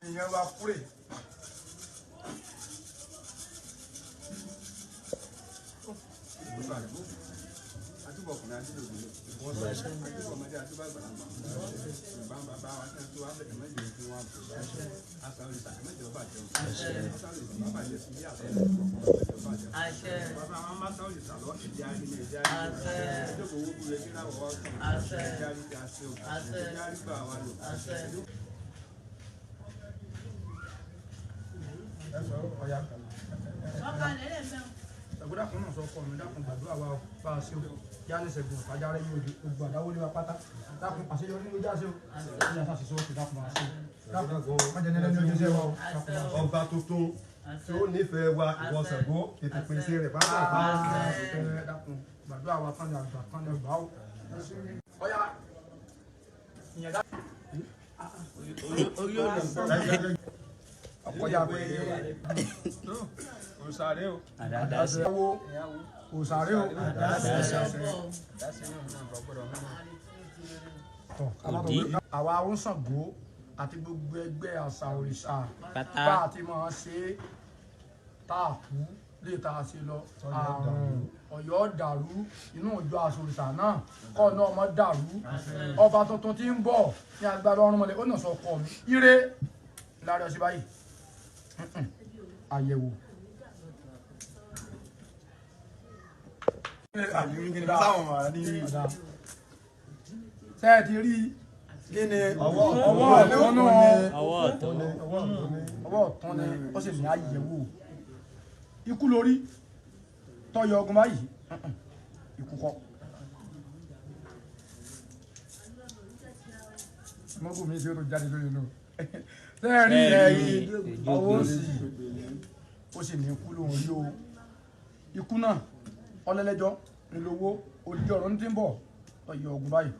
Ìyẹn wa kúrè. Àtúbọ̀ ọkùnrin àti obìnrin, àtúbọ̀ ọmọdé àtúbọ̀ àgbàlagbà, ìbá bàbá wa tí wọ́n bẹ̀rẹ̀ mẹ́jọ tí wọ́n bọ̀, àṣà òrìṣà mẹ́jọ bàjẹ́, àṣà òrìṣà má bàjẹ́ sí ilé àṣà òrìṣà bàjẹ́. Bàbá wa má sá òrìṣà lọ, ẹ̀jẹ̀ arí ni ẹ̀jẹ̀ arí ni ẹ̀jẹ̀ kò wó kúrẹ́ kí láwọ̀ wá kàn, ẹ̀jẹ̀ arí ti àṣẹ o, ẹ̀jẹ̀ arí gbà wá lò. Ẹ sọ ọ̀ya. Ṣàgbọ́dá kan náà sọ ọkọ mi, dákun gbàdúrà wa o, bá a ṣe o, yá ní ṣẹ́gun ọ̀tájà rẹ̀ yóò di gbogbo àdáwọlé wa pátá, dákun àṣeyọrí ló já sí o, ní àṣà ṣiṣẹ́ òkè, dákun máa ṣe o, dákun má jẹ́ nílẹ̀ ní ojúṣe wa o, dákun máa ṣe o. Ọba tuntun tí ó nífẹ̀ẹ́ wa, ìwọ Ṣàngó, tètè pèsè rẹ̀ pápá. Ẹ dákun gbàdúrà wa tán ní àgbà tán ní ọgbà o. Ọ̀ya ìyẹn dá. Ọkọjà pé Òsàrè o. wo òsàrè o. Tọ̀, àwa ń Ṣàngó àti gbogbo ẹgbẹ́ àṣà òrìṣà bá a ti máa ṣe é tá a kú lè tá a ṣe lọ àrùn Ọ̀yọ́ dàrú, inú ìjọ àṣà òrìṣà náà kọ́ náà ọmọ dàrú, ọba tuntun tí ń bọ̀ ní agbára ọrùn mọ́lẹ̀ ó nà sọ ọkọ mi ire lára ọsẹ báyìí àyẹ̀wò. Ṣé ẹ ti rí Kí ni ọwọ́ ọwọ́ ọ̀tún náà? Ọwọ́ ọ̀tún. Ọwọ́ ọ̀tún ni ó sì ní àyẹ̀wò ikú lórí tọyọ ogun báyìí, ikú kọ́ mọ́gùn mi tí ó tó jáde lórí inú ṣé ẹ rí ọwọ́ òsì, ó sì ní ikú lóhùn rí o, ikú náà ọlẹ́lẹ́jọ́ ńlọ́wọ́ òdìjọ́ ọ̀rọ̀ ní tí ń bọ̀ tọyọ ogun báyìí.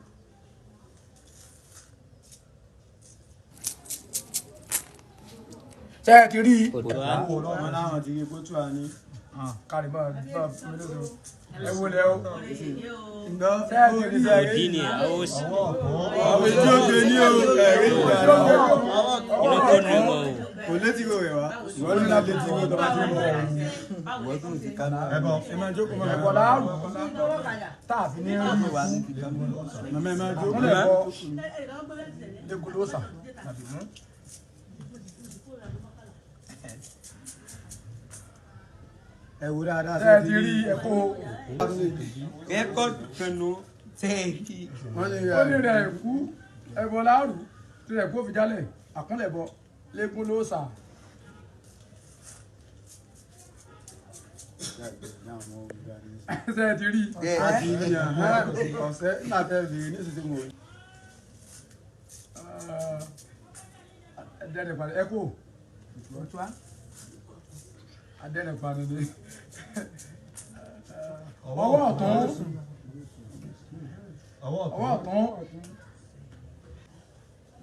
Ṣé ẹ ti rí i? Kò tó á. Ọmọ láwọn ti rí kó tú wa ní. Kárí bá bá fún mi lóṣù ẹ wo lẹ o. Ǹdọ́ Ṣé ẹ ti rí i? Òdì ni àwọn òsì. Àwọn ojú òkè ní o, ẹ̀rí ìgbà Inú tó nu mọ́ o. kò létí wo rẹ̀ wá. Ìwọ ní láti létí wo tó bá ti ń bọ̀. Ìwọ tó ń ti ká náà. Ẹbọ. Ẹ máa jókòó máa. Ẹ̀bọ̀ láàrú tá a fi ní rí ikú. Màmá ẹ máa jókòó. Àkúnlẹ̀ bọ lẹ́gùlósà tàbí mú. Ẹ wo dáadáa. Ṣé ẹ ti rí ẹ̀kọ́? Rẹ́kọ̀dù kanu tẹ́ẹ̀rí. Wọ́n ní Ó ní rẹ̀ kú ẹ̀bọ̀ láàrú tí rẹ̀ kú òfin jálẹ̀ àkúnlẹ̀ bọ lẹ́gùlósà. Ṣé ẹ ti rí? Àti ọ̀sẹ̀ nígbà tẹ́ ẹ bèrè ní ìsinsìnyí mo. Adẹ́rẹ̀pàdé ẹ̀kọ́ adẹ́rẹ̀pàdé ni ọwọ́ ọ̀tún, ọwọ́ ọwọ́ ọ̀tún.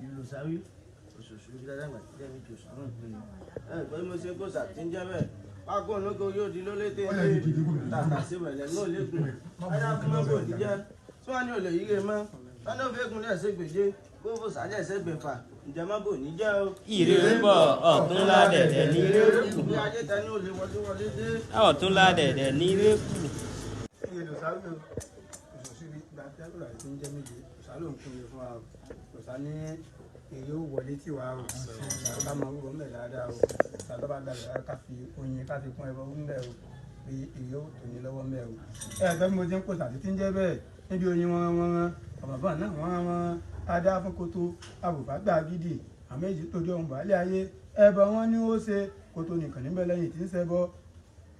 Ìlú sáwí òṣòṣò dídàgbà tẹ́mi tó sùn ẹ pé mo ṣe kó sàtúnjẹ bẹ́ẹ̀ pákó olóko yóò di lólé téńté tàtà sí wẹ̀lẹ̀ náà lẹ́kùn ẹ̀dá fún mọ́kò jíjẹ́ tí wọ́n ní olè yíre mọ́ wọ́n ní òfin lẹ̀ ṣègbèje kó fò sálẹ̀ ṣègbèfà ǹjẹ́ mọ́ bò ní jẹ́ o. Ìrè ń bọ̀ ọ̀tún ládẹ̀dẹ̀ ní ire kù. Bí ajé ta ní olè wọlé wọlé dé. Ọ̀tún ládẹ̀dẹ̀ ní ire kù. Ìlú sáwí òṣòṣì gba tẹ́lẹ̀ àti ń jẹ́ méje òṣà ló ń kún mi fún wa o, òṣà ní èrè ó wọlé tí wàá o, òṣà ká máa wúwo ńbẹ̀ dáadáa o, òṣà tó bá gbàgbé ká fi oyin ká fi kún ẹbọ ńbẹ̀ o, pé èrè ó tò ní lọ́wọ́ ńbẹ̀ o. Ẹ fẹ́ bí mo ti ń pòṣà títí ń jẹ́ bẹ́ẹ̀ níbi oyin wọn wọn ọ̀bàbà náà wọn wọn adá fún koto àbùfá gbà gidi àmọ́ èyí tó jọ ohun bàálẹ̀ ayé ẹbọ wọn ni ó ṣe koto nìkan níbẹ̀ lẹ́yìn tí ń ṣẹbọ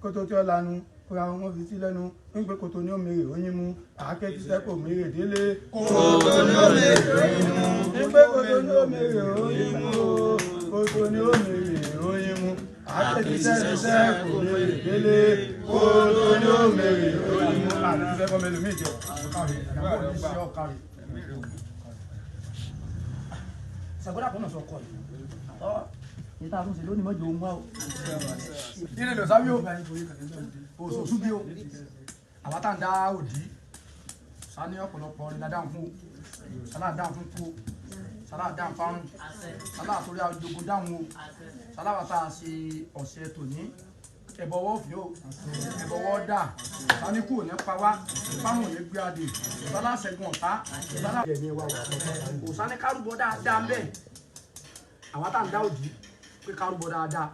kótó tí ó lanu kóra wọn fi sí lẹ́nu ń pé kótó ní òmèrè oyin mu àáké tí sẹ́kò mèrè délé. Kótó ní òmèrè oyin mu ń pé kótó ní òmèrè oyin mu o kótó ní òmèrè oyin mu àáké tí sẹ́kò mèrè délé kótó ní òmèrè oyin mu. Àti sẹ́kọ̀ mélòó mi jẹ ọ̀kàrẹ̀ ìyàwó ní sí ọ̀kàrẹ̀. Ṣàgbọ́dà kan náà sọ ọkọ yìí. Ní tá a tún ṣe lónìí mọ́jọ ohun wá o. Ire lọ sáwí o, òṣòṣù bí o. Àwa tá à ń dá òdì, sá ní ọ̀pọ̀lọpọ̀ ọ̀rẹ́ la dáhùn fún o, sálà dáhùn fún kú o. Sálá dáhùn fáwọn. Sálá àtúrí ajogun dáhùn o. Sálá wa tá a ṣe ọ̀sẹ̀ tòní. Ẹ̀bọ̀wọ́ fi o. Ẹ̀bọ̀wọ́ dà. Sáníkù ò ní pa wá. Fáwọn ò ní gbé adè. Sálá ṣẹ́gun ọ̀tá. Sálá òsánì kárùbọ̀ dáadáa ń bẹ̀. Àwa tá à ń dá òdì pé kárùbọ̀ dáadáa.